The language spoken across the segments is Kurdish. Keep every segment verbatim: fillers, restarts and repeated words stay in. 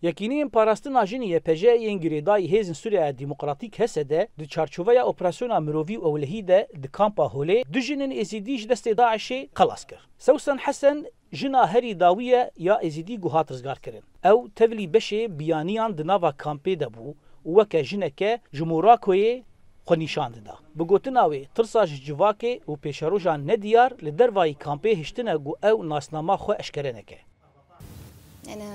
Yekîneyên Parastina Jinî Y P J yên girêdayî Hêzên Sûriyeya Demokratîk H S D di çarçoveya operasyona mirovî û ewlehî de di kampa Holê du jinên Êzîdî ji destê DAIŞê xelas kir. Sewsen Hesen jina herî dawî ye ya Êzîdî ku hat rizgarkirin. Ew tevlî beşê biyaniyan di nava kampê de bû û weke jineke ji Morakoyê xwe nîşan dida. Bi gotina wê, tirsa ji civakê û pêşeroja nediyar li dervayî kampê hiştine ku ew nasnama xwe eşkere neke. أنا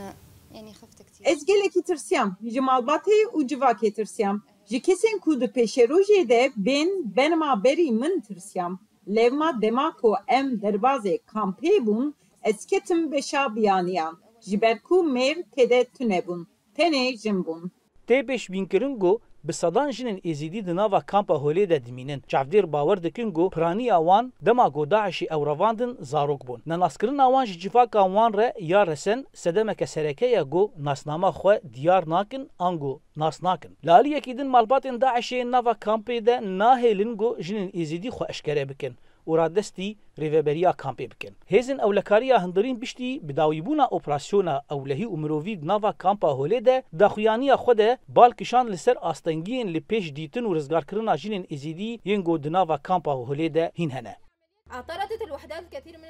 يعني خفت كتير. Ez gelekî tirsiyam. Ji malbatê û civakê tirsiyam. Ji kesên ku di pêşerojê de bên benima berî min tirsiyam. Lewma dema ku em derbazê kampê bûn, ez ketim beşa biyaniyan. Ji ber ku mêr tê de tune bûn. Tenê jin bûn. Tê pêşbînkirin ku bi sedan jinên Êzîdî di nava kampa Holê de dimînin. Çavdêr bawer dikin ku piraniya wan dema ku DAIŞê ew revandin zarok bûn. Nenaskirina wan ji civaka wan re ya resen sedemeke sereke ye ku nasnama xwe diyar nakin ango nas nakin. Li aliyekî din malbatên DAIŞê nava kampê de nahêlin ku jinên Êzîdî xwe eşkere bikin û radestî rêveberiya kampê bikin. Hêzên Ewlekariya Hundirîn Piştî bi dawîbûna operasyona ewlehî û mirovî di nava kampa Holê de daxuyaniya xwe de bal kişand li ser astengiyên li pêş dîtin û rizgarkirina jinên Êzîdî yên ku di nava kampa Holê de hîn hene.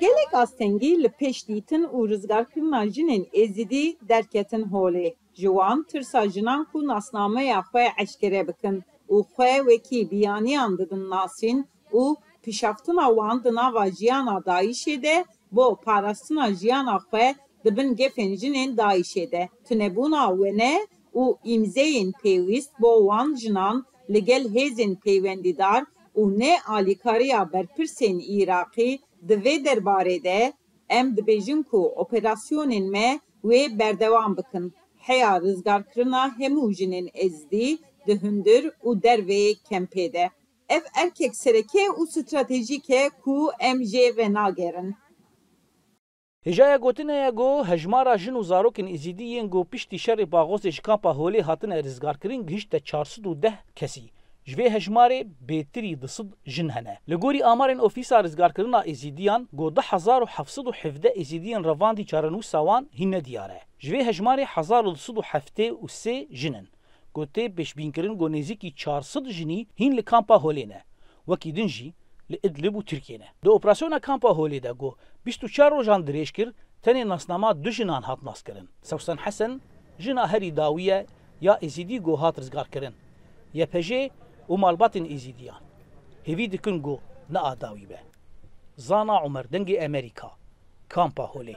Gelek astengî li pêş dîtin û rizgarkirina jinên Êzîdî derketin holê. Ji wan tirsa jinan ku nasnameya xwe eşkere bikin û xwe wekî biyaniyan didin nasîn û pişaftina wan di nava jiyana DAIŞê de bo parastina jiyana xwe di bin gefên jinên DAIŞê de. Tunebûna wene û îmzeyên pêwîst bo wan jinan li gel hêzên peywendîdar û ne alîkariya berpirsên Iraqî di vê derbarê de, em dibêjin ku operasyonên me wê berdewam bikin, heya rizgarkirina hemû jinên Êzidî di hundir û derveyê kempê de. Ev erkek sereke û stratejîk e ku em jê venagerin. Hêjaya gotinê ye ku hejmara jin û zarokên Êzîdî yên ku piştî şerê Paxosê ji kampa Holê hatine rizgarkirin gihişte çar sed û deh kesî. Ji vê hejmarê bêtirî du sed jin hene. Li gorî amarên Ofîsa Rizgarkirina Êzîdiyan, ku du hezar û heft sed û hevdeh Êzîdiyên revandî çarenûsa wan hîn nediyar e. Ji vê hejmarê hezar û du sed û heftê û sê jin in. Ku tê pêşbînkirin ku nêzîkî çar sed jinî hîn li kampa Holê ne. Wekî din jî li Idlib û Tirkiyê ne. Di operasyona kampa Holê de ku bîst û çar rojan dirêj kir, tenê nasnama du jinan hat naskirin. Sewsen Hesen, jina herî dawî ye ya Êzîdî ku hat rizgarkirin. Y P J û malbatên Êzîdiyan hêvî dikin ku ne a dawî be. Zana Umer, Dengê Emerîka, Kampa Holê.